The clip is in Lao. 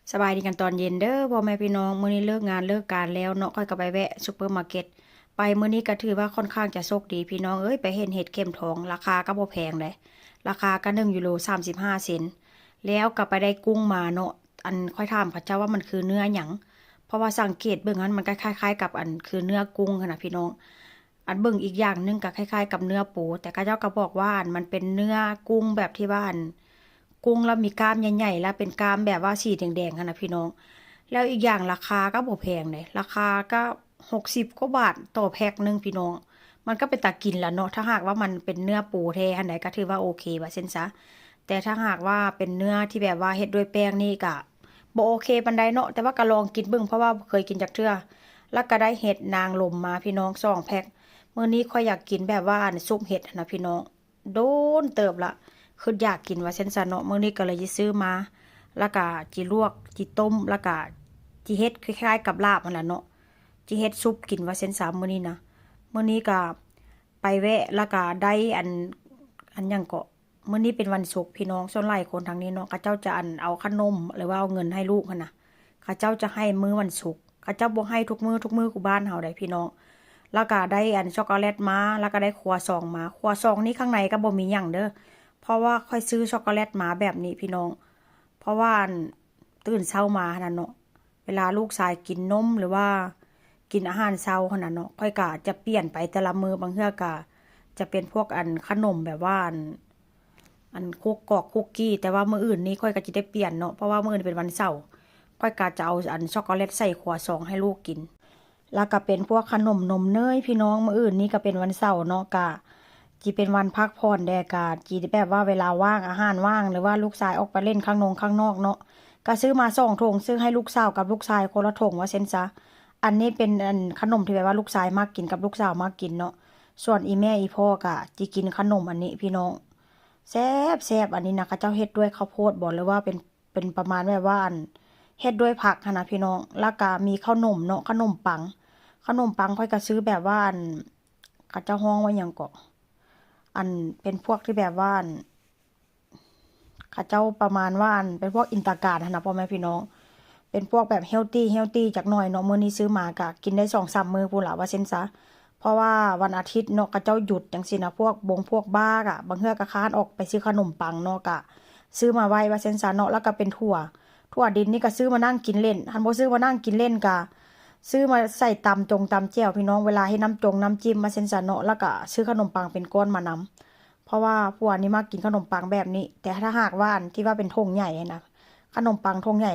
ສະບາຍດີກັນຕອນເຢັນເດີ້ພໍ່ແມ່ພີ່ນ້ອງ. ມື້ນີ້ເລີກງານເລີກການແລ້ວເນາະ, ຂ້ອຍກໍໄປແວະຊຸບເປີມາເກັດ. ໄປມື້ນີ້ກໍຖືວ່າຄ່ອນຂ້າງຈະໂຊກດີພີ່ນ້ອງເອີຍ, ໄປເຫັນເຫັດເຂັມທອງ, ລາຄາກໍບໍ່ແພງເດ້, ລາຄາກໍໜຶ່ງຢູໂຣສາມສິບຫ້າເຊັນ. ແລ້ວກໍໄປໄດ້ກຸ້ງມາເນາະ, ອັນຂ້ອຍຖາມເຂົາເຈົ້າວ່າມັນຄືເນື້ອຫຍັງ, ເພາະວ່າສັງເກດເບິ່ງຫັ້ນ ມັນກໍຄ້າຍໆກັບອັນຄືເນື້ອກຸ້ງຫັ້ນນະພີ່ນ້ອງ. ອັນເບິ່ງອີກຢ່າງໜຶ່ງກໍຄ້າຍໆກັບເນື້ອປູ, ແຕ່ເຂົາເຈົ້າກໍບອກວ່າອັນມັນເປັນເນື້ອກຸ້ງແບບທີ່ວ່າອັນ ກຸ້ງລະມີກ້າມໃຫຍ່ໆ ລະເປັນກ້າມແບບວ່າສີແດງໆຫັ້ນນະພີ່ນ້ອງ. ແລ້ວອີກຢ່າງລາຄາກໍບໍ່ແພງເດ້, ລາຄາກໍຫົກສິບກວ່າບາດຕໍ່ແພັກໜຶ່ງພີ່ນ້ອງ. ມັນກໍເປັນຕາກິນລະເນາະ, ຖ້າຫາກວ່າມັນເປັນເນື້ອປູແທ້ຫັ້ນໃດ ກໍຖືວ່າໂອເຄວ່າຊັ້ນຊະ. ແຕ່ຖ້າຫາກວ່າເປັນເນື້ອທີ່ແບບວ່າເຮັດດ້ວຍແປ້ງນີ້ກໍບໍ່ໂອເຄປານໃດເນາະ, ແຕ່ວ່າກໍລອງກິນເບິ່ງ ເພາະວ່າບໍ່ເຄີຍກິນຈັກເທື່ອ. ລະກໍໄດ້ເຫັດນາງລົມມາພີ່ນ້ອງ ສອງແພັກ. ມື້ນີ້ຂ້ອຍຢາກກິນແບບວ່າອັນຊຸບເຫັດຫັ້ນນະພີ່ນ້ອງ. ໂດນເຕີບລະ ຄຶດຢາກກິນວ່າຊັ້ນຊະເນາະ. ມື້ນີ້ກໍເລີຍຊິຊື້ມາ ລະກະຊິລວກ ຊິຕົ້ມ ລະກະຊິເຮັດຄ້າຍໆກັບລາບຫັ້ນລະເນາະ, ຊິເຮັດຊຸບກິນວ່າຊັ້ນຊະມື້ນີ້ນະ. ມື້ນີ້ກະໄປແວະ ລະກະໄດ້ອັນ ອັນຫຍັງເກາະ ມື້ນີ້ເປັນວັນສຸກພີ່ນ້ອງ, ສ່ວນຫຼາຍຄົນທາງນີ້ເນາະ ເຂົາເຈົ້າຈະອັນເອົາຂະໜົມ ຫຼືວ່າເອົາເງິນໃຫ້ລູກຫັ້ນນະ, ເຂົາເຈົ້າຈະໃຫ້ມື້ວັນສຸກ. ເຂົາເຈົ້າບໍ່ໃຫ້ທຸກມື້ ທຸກມື້ຄືບ້ານເຮົາໃດພີ່ນ້ອງ. ລະກະໄດ້ອັນຊັອກໂກແລັດມາ ລະກະໄດ້ຄົວຊອງມາ. ຄົວຊອງນີ້ຂ້າງໃນກໍບໍ່ມີຫຍັງເດີ້, ເພາະວ່າຂ້ອຍຊື້ຊັອກໂກແລັດມາແບບນີ້ພີ່ນ້ອງ, ເພາະວ່າອັນຕື່ນເຊົ້າມາຫັ້ນນະເນາະ, ເວລາລູກຊາຍກິນນົມ ຫຼືວ່າກິນອາຫານເຊົ້າຫັ້ນນະເນາະ, ຂ້ອຍກະຈະປ່ຽນໄປແຕ່ລະມື້. ບາງເທື່ອກະຈະເປັນພວກອັນຂະໜົມແບບວ່າອັນ ອັນຄຸກກອກຄຸກກີ້, ແຕ່ວ່າມື້ອື່ນນີ້ຂ້ອຍກໍຈະໄດ້ປ່ຽນເນາະ, ເພາະວ່າມື້ອື່ນເປັນວັນເສົາ, ຂ້ອຍກໍຈະເອົາອັນຊັອກໂກແລັດໃສ່ຄົວຊອງໃຫ້ລູກກິນ. ແລ້ວກໍເປັນພວກຂະໜົມນົມເນີຍພີ່ນ້ອງ. ມື້ອື່ນນີ້ກໍເປັນວັນເສົາເນາະ, ກະຊິເປັນວັນພັກຜ່ອນແດ່, ກະຊິແບບວ່າເວລາວ່າງ ອາຫານວ່າງ ຫຼືວ່າລູກຊາຍອອກໄປຫຼິ້ນຂ້າງນົງຂ້າງນອກເນາະ, ກໍຊື້ມາສອງຖົງ, ຊື້ໃຫ້ລູກສາວກັບລູກຊາຍຄົນລະຖົງວ່າຊັ້ນຊະ. ອັນນີ້ເປັນອັນຂະໜົມທີ່ແບບວ່າລູກຊາຍມັກກິນກັບລູກສາວມັກກິນເນາະ. ສ່ວນອີ່ແມ່ອີ່ພໍ່ກະຊິກິນຂະໜົມອັນນີ້ພີ່ນ້ອງ. ແຊບໆ ອັນນີ້ນະ ເຂົາເຈົ້າເຮັດດ້ວຍເຂົ້າໂພດບໍ ຫຼືວ່າເປັນ ເປັນປະມານແບບວ່າອັນເຮັດດ້ວຍຜັກຫັ້ນນະພີ່ນ້ອງ. ລະກະມີເຂົ້າໜົມເນາະ, ຂະໜົມປັງ, ຂະໜົມປັງຂ້ອຍກະຊື້ແບບວ່າອັນ ເຂົາເຈົ້າຮ້ອງວ່າຫຍັງເກາະ ອັນເປັນພວກທີ່ແບບວ່າອັນ ເຂົາເຈົ້າປະມານວ່າອັນເປັນພວກອິນຕາການຫັ້ນນະ ພໍ່ແມ່ພີ່ນ້ອງ, ເປັນພວກແບບເຮວຕີ ເຮວຕີຈັກໜ້ອຍເນາະ. ມື້ນີ້ຊື້ມາກະກິນໄດ້ສອງສາມມື້ພຸ້ນລະວ່າຊັ້ນຊະ, ເພາະວ່າວັນອາທິດເນາະ ເຂົາເຈົ້າຢຸດຈັ່ງຊີ້ນະ, ພວກບົງພວກບາກະບາງເທື່ອກະຄ້ານອອກໄປຊື້ຂະໜົມປັງເນາະ, ກະຊື້ມາໄວ້ວ່າຊັ້ນຊະເນາະ. ລະກະເປັນຖົ່ວ ຖົ່ວດິນນີ້ກະຊື້ມານັ່ງກິນເຫຼັ້ນ, ຄັນບໍ່ຊື້ມານັ່ງກິນເຫຼັ້ນກະຊື້ມາໃສ່ຕຳຈົງຕຳແຈ່ວພີ່ນ້ອງ, ເວລາເຮັດນ້ຳຈົງນ້ຳຈິ້ມວ່າຊັ້ນຊະເນາະ. ລະກະຊື້ຂະໜົມປັງເປັນກ້ອນມານຳ ເພາະວ່າຜົວນີ້ມັກກິນຂະໜົມປັງແບບນີ້. ແຕ່ຖ້າຫາກວ່າອັນທີ່ວ່າເປັນຖົງໃຫຍ່ຫັ້ນນະ ຂະໜົມປັງຖົງໃຫຍ່